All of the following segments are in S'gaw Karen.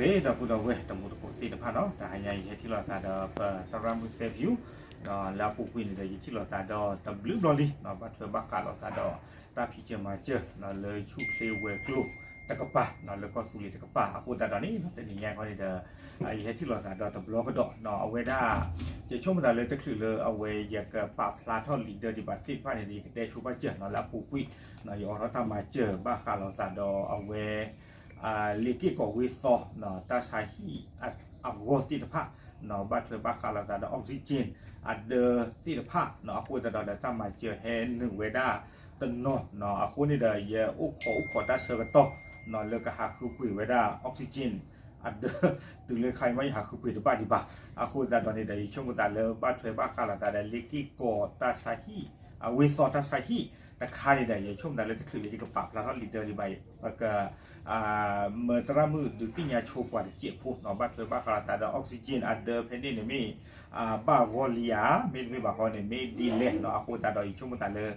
ဂ့ၤ ဒီပုၢ်ဒီဝဲၢ်တံၤသကိးသ့ၣ်တဖၣ်နီၤ, တဟါညါအံၤ ယဟဲထံၣ်လိာ်သးဒီးပသရၣ်မုၣ်သဲဖၠူ, လၢအပူၤကွံာ်န့ၣ်ဒီး ယထံၣ်လိာ်သးဒီးတဘျုးဘျီလံ, ဘၣ်ထွဲဘၣ်ဃးလိာ်သးဒီးတၢ်ဖံးစၢၤမၤစၢၤ လၢဆူၣ်ချ့ဝဲၤကျိၤတကပၤ လၢကီၢ်သူလ့ၤတကပၤ အဃိသတးဒီးန့ၣ် တနံၤညါခီန့ၣ်ဒီး ယဟဲထံၣ်လိာ်သးဒီးတဘျီကဒီး အဝဲဒၣ် ယဆိကမိၣ်သးလၢတချုးလၢအဝဲယကပာ်ဖျါထီၣ်လံာ်ဒၢးဒံးဘၣ်သ့ၣ်တဖၣ်န့ၣ်ဒီး ယကတဲဆိပာ်စၢၤနီၤ လၢအပူၤကွံာ် ယအိးထီၣ်တၢ်မၤစၢၤဘၣ်ဃးလိာ်သးဒီးအဝဲ လ့ၤက့ၢ်ကီၢ်ဝ့ၢ်သီ တၢ်ဆါဟံၣ်အဂီၢ်သ့ၣ်တဖၣ် ဘၣ်ထွဲဘၣ်ဃးလိာ်သးဒီး oxygen အဒၢသ့ၣ်တဖၣ် အဃိသတးဒီးတၢ်မၤစၢၤဟဲနုာ်ဝဲဒၣ်တနီၤ အဃိန့ၣ်ဒီး ယအိၣ်ခိးအိၣ်ခိးတၢ်ဆၢကတီၢ် လၢကဟးဃုပှ့ၤဝဲဒၣ် oxygen အဒၢ တုၤလၢခါအံၤမ့ၢ်ယဟးဃုပှ့ၤတဘၣ်ဒံးဘၣ် အဃိသတးဒီးန့ၣ်ဒီး ယဆိကမိၣ်သးလၢဘၣ်ထွဲဘၣ်ဃးလိာ်သးဒီး လ့ၤက့ၢ်ကီၢ်တၢ်ဆါဟံၣ် အဝ့ၢ်သီတၢ်ဆါဟံၣ်တခါန့ၣ်ဒီး ယဆိကမိၣ်သးလၢတချုးလၢယကပာ်ဖျါထီၣ်လံာ်ဒၢးဒံးဘၣ်အံၤ ပက မၢသရၣ်မုၣ်ဒုးသ့ၣ်ညါဆိပှၤတစဲးဖိနီၤ ဘၣ်ထွဲဘၣ်ဃးလိာ်သးဒီး oxygen အဒၢဖဲန့ၣ်န့ၣ်မ့ၢ် ဘၣ်ဂီၢ်လံဧါ မ့တမ့ၢ်ဘၣ်ဃီန့ၣ် မ့ၢ်ဒ်လဲၣ်နီၤ အဃိသတးဒီး ယဆိကမိၣ်သးလၢ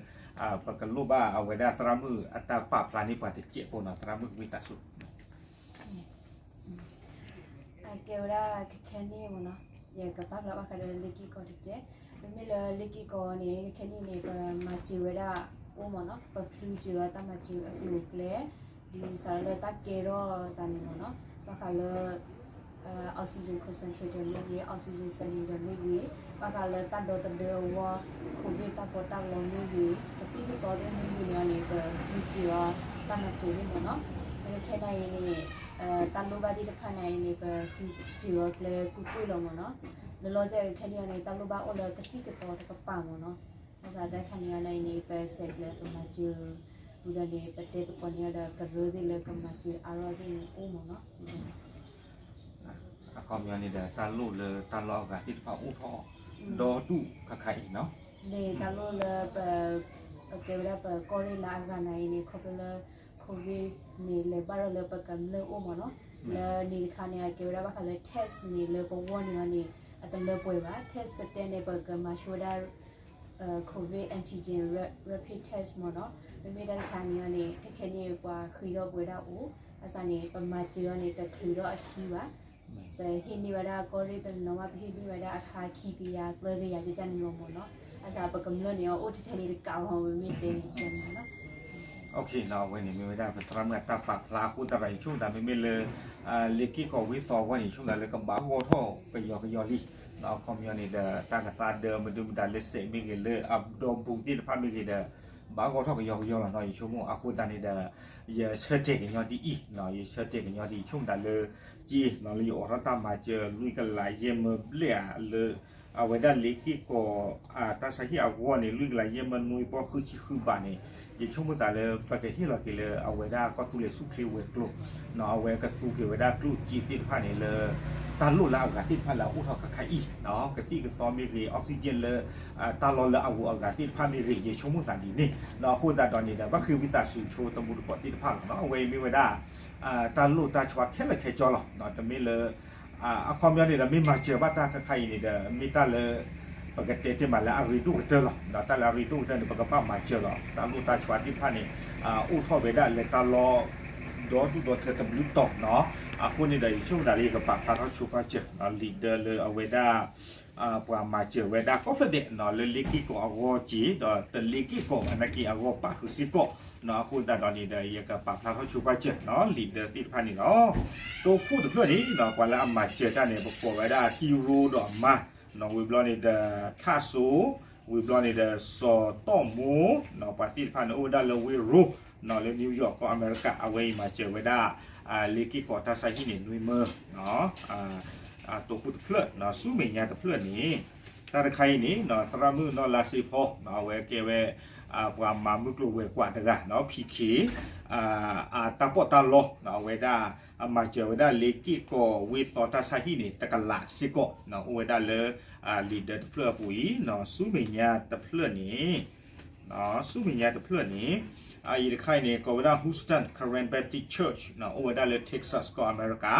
ပကလိၣ်ဘၣ်အဝဲဒၣ်သရၣ်မုၣ်အတၢ်ပာ်ဖျါန့ၢ်ပှၤတစဲးဖိနီၤ သရၣ်မုၣ်ကမ့ၢ်တၢ်ဆိ အကဲဝဲဒၣ်ခဲခဲန့ၣ်မ့ၢ်နီၤ, ယကပာ်ဖျါဘၣ်ဃးဒီးလ့ၤက့ၢ်ကီၢ်တစဲး, မ့မ့ၢ်လၢလ့ၤက့ၢ်ကီၢ်န့ၣ် ခဲခဲန့ၣ်န့ၣ် ပမၤစၢၤဝဲဒၣ်အိၣ်မ့ၢ်နီၤ, ပချုးစၢၤအီၤတၢ်မၤစၢၤအကျိၤအကျဲ ဒ်စးလၢတၢ်ကဲထီၣ်သးန့ၣ်မ့ၢ်နီၤ, ဘၣ်ဃးလၢ oxygen concentrator မ့ၢ်ဂ့ၤ, oxygen cylinder မ့ၢ်ဂ့ၤ, ဘၣ်ဃးလၢတၢ်ဒီသဒၢအဝီ COVID တၢ်ပီးတၢ်လီမ့ၢ်ဂ့ၤ, ကသံၣ်ကသီသ့ၣ်မ့ၢ်ဂ့ၤန့ၣ်အီၤန့ၣ် ပဃုစၢၤအီၤတၢ်မၤစၢၤန့ၣ်မ့ၢ်နီၤ, ခဲခဲနၤအံၤန့ၣ် တၢ်လိၣ်ဘၣ်သ့ၣ်တဖၣ်နၤအံၤန့ၣ် ပဃုစၢၤအီၤကျဲကွ့ၢ်ကွ့ၢ်လီၤမ့ၢ်နီၤ, လၢလီၤဆဲးခဲခဲနံၣ်အံၤန့ၣ် တၢ်လိၣ်ဘၣ်အိၣ်လၢကသံၣ်ကသီတကပၤမ့ၢ်နီၤ, ဘၣ်ဆၣ်တၢ်ခါန့ၣ်အံၤန့ၣ် ပစဲးကျဲပမၤစၢၤ ဝံၤဒီးန့ၣ် ပတဲသကိးန့ၢ်အီၤဒီးကရၢသ့ၣ်လၢကမၤစၢၤအါထီၣ်သ့ၣ်န့ၣ်အိၣ်မ့ၢ်နီၤ အခီပညီန့ၣ်ဒီး တၢ်လိၣ်လၢတၢ်လီၢ်အဂၤသ့ၣ်တဖၣ်အိၣ်ထီၣ် ဒီဒူၣ်ခါခါအံၤနီၤ, န့ၣ်တၢ်လိၣ်လၢပ ပကဲဝဲဒၣ်ပကီၢ်ရ့ၣ်လၢအဂၤနၤအံၤန့ၣ် ခီဖျိလၢ COVID န့ၣ် လဲၤဘၣ်ထီၣ်လၢပကမျၢၢ်အိၣ်မ့ၢ်နီၤ, လၢန့ၣ်တခါန့ၣ် အကဲဝဲဒၣ်ဘၣ်ဃးလၢ test န့ၣ် လၢပဂီၢ်န့ၣ်အီၤန့ၣ် အတလၢပှဲၤဘၣ်, test ပတဲန့ၣ် ပကမၤဆိဝဲဒၣ် COVID antigen rapid test မ့ၢ်နီၤ, မ့မ့ၢ်တၢ်တခါန့ၣ်အီၤန့ၣ် ခဲခဲန့ၣ် ပှၤဃ့ထီၣ်ပဝဲဒၣ်အိၣ်, ဘၣ်ဆၣ်န့ၣ် ပမၤစၢၤအီၤန့ၣ် တချုးဒီးအခံဘၣ်, ပဟ့ၣ်န့ၢ်ဝဲဒၣ်ကီၢ်ရ့ၣ်တနီၤမး ပဟ့ၣ်န့ၢ်ဝဲဒၣ်အခါခံကယၤ သၢကယၤ ကကန့ၣ်လီၤမ့ၢ်နီၤ, ဘၣ်ဆၣ်ပကမျၢၢ်န့ၣ်အီၤ အိၣ်ထဲထဲန့ၣ်တကးဘၣ် ပမ့ၢ်တဲန့ၣ် အဝဲန့ၣ်မ့ၢ်ဝဲဒၣ်ပသရၣ်မုၣ်အတၢ်ပာ်ဖျါအဃိသတးဒီး ယဆိကမိၣ်သးမ့မ့ၢ်လၢ လ့ၤက့ၢ်ကီၢ်ဝ့ၢ်သီအဂီၢ်န့ၣ် ယဆိကမိၣ်သးလၢကဘၣ်ဂီၢ်ထီၣ်ကယီကယီလံ, အခီပညီန့ၣ်ဒီး တၢ်ကသါဒၢမဒုမတၤလၢစဲးမ့ၢ်ဂ့ၤ လၢအဒီဘူးသ့ၣ်တဖၣ်မ့ၢ်ဂ့ၤဒီး ဘၣ်ဂီၢ်ထီၣ်ကယီကယီလီၤနီၤ ယဆိကမိၣ်, အဃိသတးန့ၣ်ဒီး ယဆၢတဲာ်ကညီဒ်အံၤ, ယဆၢတဲာ်ကညီဒ်အံၤ ယဆိကမိၣ်သးလၢ က့ၤလၢယအိးထီၣ်တၢ်မၤစၢၤ လွံၢ်ကလးယဲၢ်မၢဘျဲၣ်ဧါ လၢ အဝဲဒၣ်လ့ၤက့ၢ်ကီၢ် တၢ်ဆါဟံၣ်အဂီၢ်န့ၣ် လွံၢ်ကလးယဲၢ်မၢနွံပီၢ်ဃုဆံဃုဘးန့ၣ်, ယဆိကမိၣ်သးလၢ ပကဟ့ၣ်လီၤက့ၤလၢအဝဲဒၣ်ကီၢ်သူလ့ၤဆူၣ်ချ့ဝဲၤကျိၤ အဝဲကသူက့ၤဝဲဒၣ်ကျိၣ်စ့သ့ၣ်တဖၣ်န့ၣ်လၢ တၢ်လိၣ်လၢအဂၤသ့ၣ်တဖၣ်လၢအအိၣ်ထီၣ်ခါခါအံၤ, ကသံၣ်ကသီမ့ၢ်ဂ့ၤ oxygen လၢ တၢ်လီၢ်လၢအဂုၤအဂၤသ့ၣ်တဖၣ်မ့ၢ်ဂ့ၤ ယဆိကမိၣ်သးဒ်န့ၣ်, အဃိသတးဒီးန့ၣ်ဒီး ဘၣ်ဃ့ဝံသးစူၤဆိတံၤသကိးသ့ၣ်တဖၣ်လီၤ, အဝဲအံၤမ့ၢ်ဝဲဒၣ် တၢ်လိၣ်တၢ်ဆှါခဲလၢာ်ခဲဆ့လီၤ, တမ့ၢ်လၢ အခီပညီန့ၣ်ဒီး မ့ၢ်မၤစၢၤဘၣ်တၢ်ခါခါအံၤန့ၣ်ဒီး မ့ၢ်တၢ်လၢ ပကတဲတ့ၢ်မးလၢအရ့ဒိၣ်ကတၢၢ်လီၤ, တၢ်လၢအရ့ဒိၣ်ကတၢၢ်န့ၣ် ပကဘၣ်မၤစၢၤလီၤ, တၢ်လိၣ်တၢ်ဆှါသ့ၣ်တဖၣ်န့ၣ် အိၣ်ထီၣ်ဝဲဒၣ်လၢတၢ်လီၢ် ဒီဒူၣ်ဒီထၢတဘျုးတီၤနီၤ, အဃိန့ၣ်ဒီး ယဆိကမိၣ်သးလၢယကပာ်ဖျါထီၣ်ဆိပာ်စၢၤ လံာ်ဒၢးလၢအဝဲဒၣ် ပှၤမၤစၢၤဝဲဒၣ်ကိးဖျၢၣ်ဒဲး လၢလ့ၤက့ၢ်ကီၢ်အဂီၢ်က့ၤ ဒီးတလ့ၤက့ၢ်ကီၢ်ဘၣ်နာ်က့အဂီၢ်ပာ်ဃုာ်စ့ၢ်ကီး, အဃိသတးဒီးန့ၣ်ဒီး ယကပာ်ဖျါထီၣ်ဆိပာ်စၢၤ လံာ်ဒၢးသ့ၣ်တဖၣ်န့ၣ်လီၤ, တိခိၣ်တဖျၢၣ်န့ၣ် ပှၤလၢအမၤစၢၤတၢ်န့ၣ် ပကိးဝဲဒၣ် ဟံရိဒီးအမါ ဝံၤဘျီန့ၣ်ဒီး ထၣ်စိ ဝံၤဘျီန့ၣ်ဒီး စီၤတီၣ်မိ ပှၤသ့ၣ်တဖၣ်န့ၣ် အိၣ်ဝဲဒၣ်လၢဝ့ၢ်ရိ လၢ New York ကီၢ်အမဲရကၤ အဝဲအံၤမၤစၢၤဝဲဒၣ် လ့ၤက့ၢ်ကီၢ်တၢ်ဆါဟံၣ်န့ၣ် နွံမၢ တိခိၣ်တဖျၢၣ် ဆူမဲာ်ညါတဖျၢၣ်န့ၣ် တၢ်တခါအံၤန့ၣ် သရၣ်မုၣ်နီၢ်လါစ့ဖီ အဝဲကဲဝဲ ပှၤမၤမုၢ်ကျိၤဝဲၤကွာ်တဂၤ ဖံခ့ အတၢ်ပီးတၢ်လီ အဝဲဒၣ် အမၤစၢၤဝဲဒၣ်လ့ၤက့ၢ်ကီၢ်ဝ့ၢ်သီတၢ်ဆါဟံၣ်န့ၣ် တကလးစ့ၢ်ကီး အိၣ်ဝဲဒၣ်လၢ လံာ်ဒၢးတဖျၢၣ်အပူၤအံၤ ဆူမဲာ်ညါတဖျၢၣ်န့ၣ် ဆူမဲာ်ညါတဖျၢၣ်န့ၣ် အအံၤတခါအံၤန့ၣ် ကိးဝဲဒၣ် Houston Karen Baptist Church အိၣ်ဝဲဒၣ်လၢ Texas ကီၢ်အမဲရကၤ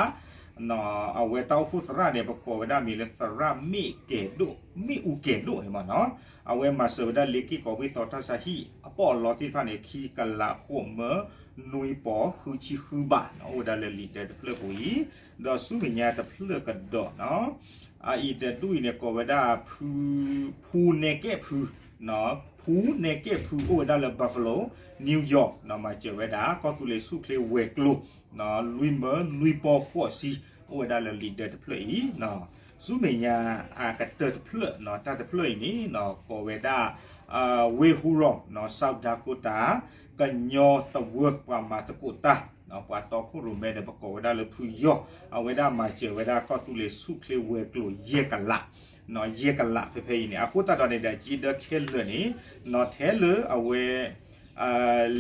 အဝဲတၢ်အိၣ်ဖှိၣ်သရၣ်န့ၣ် ပကိးဝဲဒၣ်မံၤလၢသရၣ်မ့ၣ်ကဲၤဒိၣ်, မ့ၣ်အူကဲၤဒိၣ်န့ၣ်မ့ၢ်နီၤ. အဝဲမၤစၢၤဝဲဒၣ်လ့က့ၢ်ကီးဝ့ၢ်သီတၢ်ဆါဟံၣ် အပီၣ်အလီသ့ၣ်တဖၣ်န့ၣ် ခံကလးဃိးမၢနွံပီၢ်ဃုဆံဃုဘးနီၤ, အိၣ်ဝဲဒၣ်လၢလံာ်ဒၢတဖျၢၣ်ပူၤအံၤ, ဒီးဆူမဲာ်ညါတဖျၢၣ်ကဒီးနီၤ အအံၤတဒူၣ်အံၤန့ၣ် ကိးဝဲဒၣ် ဖူနဲကဲၣ်ဖု, ဖူနဲကဲၣ်ဖု အိၣ်ဝဲဒၣ်လၢ Buffalo, New York နီၤ, မၤစၢၤဝဲဒၣ် ကီၢ်သူလ့ၤဆူၣ်ချ့ဝဲၤကျိၤ လွံၢ်မၢလွံၢ်ပီၢ်ဃိးဆံ အိၣ်ဝဲဒၣ်လၢလံာ်ဒၢတဖျၢၣ်အံၤနီၤ. ဆူမဲာ်ညါအကတၢၢ်တဖျၢၣ်နီၤ, တၢ်တဖျၢၣ်အံၤန့ၣ်နီၤ ကိးဝဲဒၣ် ဝ့ၢ်ဟူရီၤနီၤ, South Dakota, ကညီတဝၢပှၤမၤသကိးတၢ်နီၤ, ပှၤတီခိၣ်ရိၣ်မဲဒီး ပကိးဝဲဒၣ်လၢဖုယီၢ်, အဝဲဒၣ်မၤစၢၤဝဲဒၣ်ကီၢ်သူလ့ၤဆူၣ်ချ့ဝဲၤကျိၤယဲၢ်ကလး ယဲၢ်ကလးဖဲဖဲအံၤန့ၣ်, အဃိသတးဒီးန့ၣ်ဒီး စ့ဒၢခဲလၢာ်န့ၣ်နီၤ, ထဲလၢအဝဲ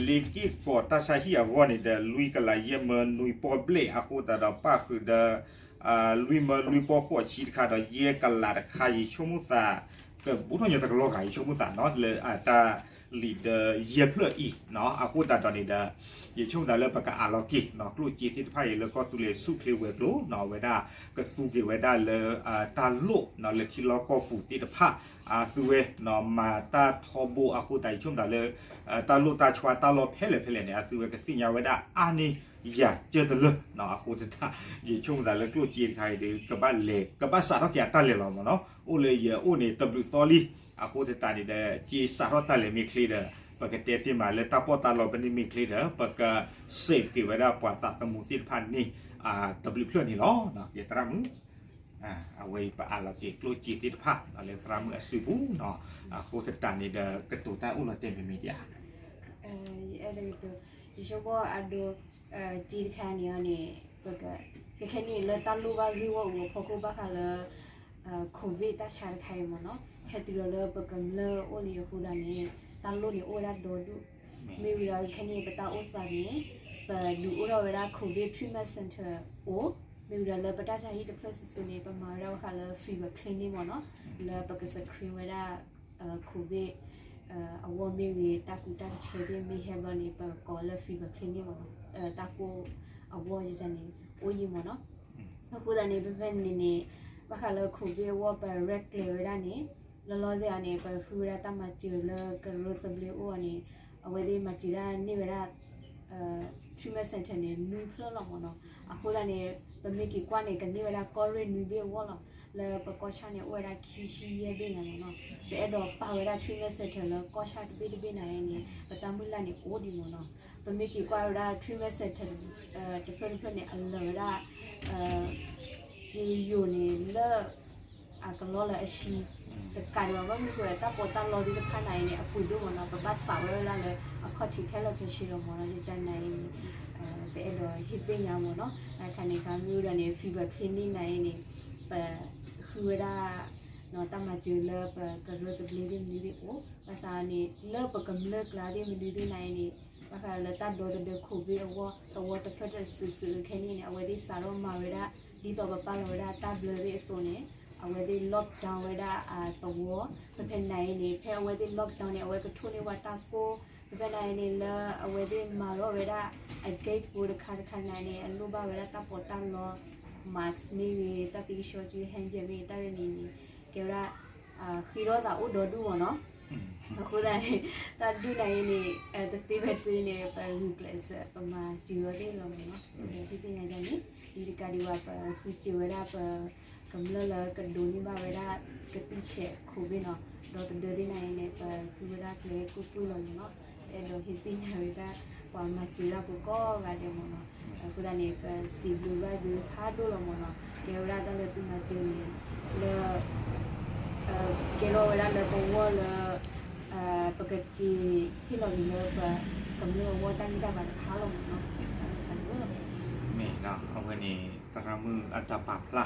လ့က့ၢ်ကီးတၢ်ဆါဟံၣ်အဂီၢ်န့ၣ်ဒီး လွံၢ်ကလးယဲၢ်မၢနွံပီၢ်ဘျဲၣ်, အဃိသတးဒီးပၣ်ဃုာ်ဒီး လွံၢ်မၢလွံၢ်ပီၢ်ဃိးဆံတခါဒီး ယဲၢ်ကလးတခါ, ယဆိကမိၣ်သး ကဘူးထီၣ်ညီတကလီၤဂၤ, ယဆိကမိၣ်သးနီၤ လၢတၢ်လံာ်ဒၢယဲၢ်ဖျၢၣ်အံၤနီၤ, အဃိသတးဒီးန့ၣ်ဒီး ယဆိကမိၣ်သးလၢပကအးလီၤက့ၤနီၤ ကျိၣ်စ့သ့ၣ်တဖၣ်အံၤလၢကီၢ်သူလ့ၤဆူၣ်ချ့ဝဲၤကျိၤနီၤ, အဝဲဒၣ်ကသူက့ၤဝဲဒၣ်လၢ တၢ်လိၣ်နီၤ လၢထံလီၢ်ကီၢ်ပူၤသ့ၣ်တဖၣ် အသုဝဲနီၤ မၤတၢ်ထီဘိအဃိသတး ယဆိကမိၣ်သးလၢ တၢ်လိၣ်တၢ်ဆှါတၢ်လီၢ်ဖဲလဲၣ်ဖဲလဲၣ်န့ၣ် အသုဝဲကသ့ၣ်ညါဝဲဒၣ်အါန့ၢ်ယၤကၢတလၢနီၤ, အဃိသတး ယဆိကမိၣ်သးလၢကျိၣ်စ့တခါအံၤဒီး ကဘၣ်လဲၤ ကဘၣ်စးထီၣ်က့ၤအတၢ်လဲၤလီၤမ့ၢ်နီၤ, အိၣ်လၢယအိၣ်န့ၣ်တဘျုးသီလံ, အဃိသတးန့ၣ်ဒီး စ့စးထီၣ်တၢ်လဲၤမ့ၢ်ချ့ဒီး ပကတဲတ့ၢ်မးလၢတၢ်ပီးတၢ်လီပန့ၢ်မ့ၢ်ချ့ဒီး ပက save က့ၤဝဲဒၣ်ပှၤသးသမူသ့ၣ်တဖၣ်န့ၣ် တဘျုးဖျၢၣ်န့ၣ်လီၤ. ကဲသရၣ်မုၣ် အဝဲအံၤပအးလီၤက့ၤကျိၣ်စ့သ့ၣ်တဖၣ် လၢသရၣ်မုၣ်အစုပူၤနီၤ, အဃိသတးန့ၣ်ဒီး ကတိၤတၢ်အိၣ်လီၤတဲာ်မ့ၢ်မ့ၢ်ဒံးဧါ. ယအဲၣ်ဒိးကတိၤ ယဆိကမိၣ်အဒိ စ့တခါန့ၣ်အီၤန့ၣ် ပက ကခဲန့ၣ်လၢတၢ်လိၣ်ဘၣ်ဂ့ၢ်ဝီအူအဖီခိၣ်ဘၣ်ဃးလၢ COVID တၢ်ဆါတခါအံၤမ့ၢ်နီၤ, ဟဲတုၤလီၤလၢပကမျၢၢ်အိၣ်လံအဃိသတးန့ၣ် တၢ်လိၣ်န့ၣ်အိၣ်ဝဲဒၣ်ဒီဒူၣ်, မ့ၢ်ဝံၤဒီးခဲန့ၣ် ပတၢ်အိၣ်သးန့ၣ် ပဒုးအိၣ်ထီၣ်ဝဲဒၣ် COVID treatment center အိၣ်, မ့ၢ်ဝံၤဒီးလၢပတၢ်ဆါဟံၣ်တဖျၢၣ်စုာ်စုာ်န့ၣ် ပမၤဝဲဒၣ်ဘၣ်ဃးလၢ fever clinic မ့ၢ်နီၤ, လၢပက screen ဝဲဒၣ် COVID အဝီမ့ၢ်ဂ့ၤ တၢ်ကူတၢ်ကဆဲသ့ၣ်မ့ၢ်ဟဲဘျီန့ၣ် ပကိးလၢ fever clinic မ့ၢ်နီၤ, တၢ်ကိၢ်အဝီယန့ၣ် အိၣ်ယံၤမ့ၢ်နီၤ. အဃိသတးန့ၣ် ဖဲဖဲန့ၣ်န့ၣ် ဘၣ်ဃးလၢ COVID အဝီ ပရဲၣ်ကျဲၤဝဲဒၣ်န့ၣ် လီၤလီၤဆဲးအန့ၣ် ပဃုဝဲဒၣ်တၢ်မၤစၢၤလၢကရၢသဘျ့အိၣ်အီၤန့ၣ် အဝဲသ့ၣ်မၤစၢၤဒၣ်န့ၢ်ဝဲဒၣ် treatment center န့ၣ် နွံဖျၢၣ်လီၤမ့ၢ်နီၤ. အဃိသတးန့ၣ် ပမ့ၢ်က့ၤကွၢ်န့ၣ် ကန့ၢ်ဝဲဒၣ်ကီၢ်ရ့ၣ်နွံဘ့ၣ်အဂီၢ်လီၤ. လၢပကီၢ်ဆၣ်န့ၣ် အိၣ်ဝဲဒၣ်ခံဆံယဲၢ်ဘ့ၣ်ညါမ့ၢ်နီၤ. ပအဲၣ်ဒိးပာ်ဝဲဒၣ် treatment center လၢကီၢ်ဆၣ်တဘ့ၣ်တဘ့ၣ်နၤအံၤန့ၣ် ပတၢ်မုၢ်လၢ်န့ၣ်အိၣ်ဒံးမ့ၢ်နီၤ. ပမ့ၢ်က့ၤကွၢ်ဝဲဒၣ် treatment center တဖျၢၣ်တဖျၢၣ်န့ၣ် အလၢာ်ဝဲဒၣ် စ့ယိၤန့ၣ်လၢ အကလီလၢအဆံ တကးဒံးဘၣ် ဘၣ်မနုၤဃိ တၢ်ပီးတၢ်လီသ့ၣ်တဖၣ်နၤအံၤန့ၣ် အပှ့ၤဒိၣ်မ့ၢ်နီၤ, ပဘၣ်စးဝဲဒၣ်လၢ အခီၣ်ထံးခဲလၢာ်ခဲဆ့လီၤမ့ၢ်နီၤ. ယကနၤအံၤန့ၣ် ပအဲၣ်ဒိးဟ့ၣ်သ့ၣ်ညါမ့ၢ်နီၤ, တၢ်တခါန့ၣ် ခါမ့ၢ်ဝဲဒၣ်န့ၣ် fever clinic နၤအံၤန့ၣ် ပဃုဝဲဒၣ် တၢ်မၤစၢၤလၢပကရၢသဘျ့သ့ၣ်မနုၤသ့ၣ်အိၣ်, ဘၣ်ဆၣ်န့ၣ် လၢပကမျၢၢ်ကျါသ့ၣ်မနုၤသ့ၣ်နၤအံၤန့ၣ် ဘၣ်ဃးလၢတၢ်ဒီသဒၢ COVID အဝီ သဝီတဖျၢၣ်တစုာ်စုာ်ခဲန့ၣ်န့ၣ် အဝဲသ့ၣ်စးထီၣ်မၤဝဲဒၣ် ဒ်သိးပပာ်လီၤဝဲဒၣ်တၢ်ဘျၢသ့ၣ်အသိးန့ၣ် အဝဲသ့ၣ် lockdown ဝဲဒၣ်အသဝီ, ဖဲဖဲနၤအံၤန့ၣ် ဖဲအဝဲသ့ၣ် lockdown န့ၣ် အဝဲကထိၣ်န့ၢ်ဝဲတၢ်ကိၢ်, ဖဲဖဲနၤအံၤန့ၣ် လၢအဝဲသ့ၣ်မၤလီၤဝဲဒၣ် အ gate ဖိတခါတခါနၤအံၤန့ၣ် အလိၣ်ဘၣ်ဝဲဒၣ်တၢ်ပီးတၢ်လီ mask မ့ၢ်ဂ့ၤ တၢ်သံကဆှီကၠူ hand gel မ့ၢ်ဂ့ၤ တၢ်ရ့န့ၣ်န့ၣ် ကဲဝဲဒၣ် ဃ့ထီၣ်သးအိၣ်ဒီဒူၣ်မ့ၢ်နီၤ. အဃိသတးန့ၣ် တၢ်ဒုးနၤအံၤန့ၣ် တသ့ဖဲသ့န့ၣ် ပဂုာ်ကျဲးစၢး ပမၤစၢၤအီၤသ့ၣ်လီၤမ့ၢ်နီၤ. ဒ်သ့ၣ်ညါယၤန့ၣ် ဒ်တကးဒံးဘၣ် ပဃုစၢၤဝဲဒၣ်ပကမျၢၢ်လၢကဒိးန့ၢ်ဘၣ်ဝဲဒၣ် ကသံၣ်ဆဲး COVID နီၤ, ဒီသဒၢသ့ၣ်နၤအံၤန့ၣ် ပဃုဝဲဒၣ်ကျဲကွ့ၢ်ကွ့ၢ်လီၤမ့ၢ်နီၤ. ပအဲၣ်ဒိးဟ့ၣ်သ့ၣ်ညါဝဲဒၣ် ပှၤမၤစၢၤဒၣ်ပကိးဂၤဒဲးမ့ၢ်နီၤ. အဃိသတးန့ၣ် ပစံးဘျုးဘၣ်သုဖးဒိၣ်လီၤမ့ၢ်နီၤ. ကဲဝဲဒၣ်တၢ်လၢသုမၤစၢၤန့ၣ် လၢ ကဲထီၣ်ဝဲဒၣ်လၢပဂီၢ်လၢ ပကက့ၤဟ့ၣ်လီၤက့ၤလၢပကမျၢၢ်အဂီၢ်တၢ်ဂံၢ်တၢ်ဘါတခါလီၤမ့ၢ်နီၤ. မ့ၢ်နီၤ အဝဲန့ၣ် သရၣ်မုၣ်အတၢ်ပာ်ဖျါ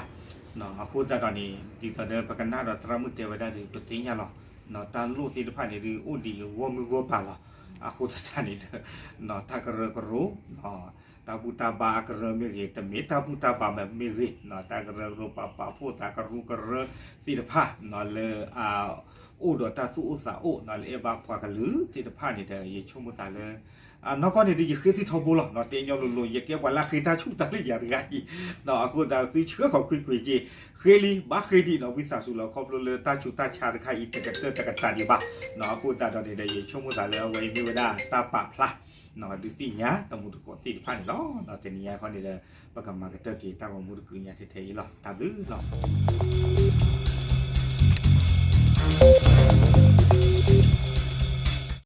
အဃိသတးဒီးန့ၣ် ဒ်သိးဒီးပကနၣ်ဒီးသရၣ်မုၣ်တဲဝဲဒၣ်ဒီး ပသ့ၣ်ညါလီၤ. တၢ်လိၣ်သ့ၣ်တဖၣ်န့ၣ်ဒုး အိၣ်ဒံးဂီၢ်မုၢ်ဂီၢ်ပၤလီၤ. အဃိသတးန့ၣ်ဒီး တၢ်ကရၢကရိ တၢ်ဘူၣ်တၢ်ဘါအကရၢမ့ၢ်ဂ့ၤ, တမ့ၢ်တၢ်ဘူၣ်တၢ်ဘါမ့ၢ်ဂ့ၤ, တၢ်ကရၢကရိပာ်ဖှိၣ်သးကရူၢ်ကရၢသ့ၣ်တဖၣ် လၢ အိၣ်ဒီးတၢ်သူၣ်အိၣ်သးအိၣ် လၢအဲၣ်ဘၣ်ပှၤကလုာ်သ့ၣ်တဖၣ်န့ၣ်ဒီး ယဆိကမိၣ်သးလၢ နီၢ်ကီၢ်န့ၣ်ဒီး ယဃ့သုထီဘိလီၤ. တဲညီလိၤလိၤ ယကဲပှၤလၢအဃ့တၢ်ဆူၣ်တၢ်လၢယၤတဂၤအံၤ. အဃိသတး သုဆှၢခီၣ်ခွံကွံာ်က့ၤ, ဃ့လံ ဘၣ်ဃ့ဒံးနီၤ ဝံသးစူၤလီၤ. ခီဖျိလၢတၢ်ဆူးတၢ်ဆါတခါအံၤ တကတၢၢ်တကတၢၢ်ဒံးဘၣ်. အဃိသတးဒီးန့ၣ်ဒီး ယဆိကမိၣ်သးလၢအဝဲအံၤမ့ၢ်ဝဲဒၣ်တၢ်ပာ်ဖျါ ဒုးသ့ၣ်ညါတမူတကိးသ့ၣ်တဖၣ်န့ၣ်လီၤ. တနံၤညါခီန့ၣ်ဒီး ပကမၤကတၢၢ်က့ၤတၢ်ဂီၤမူတကုးညါထဲထဲအံၤလီၤ. တၢ်ဘျုးလီၤ.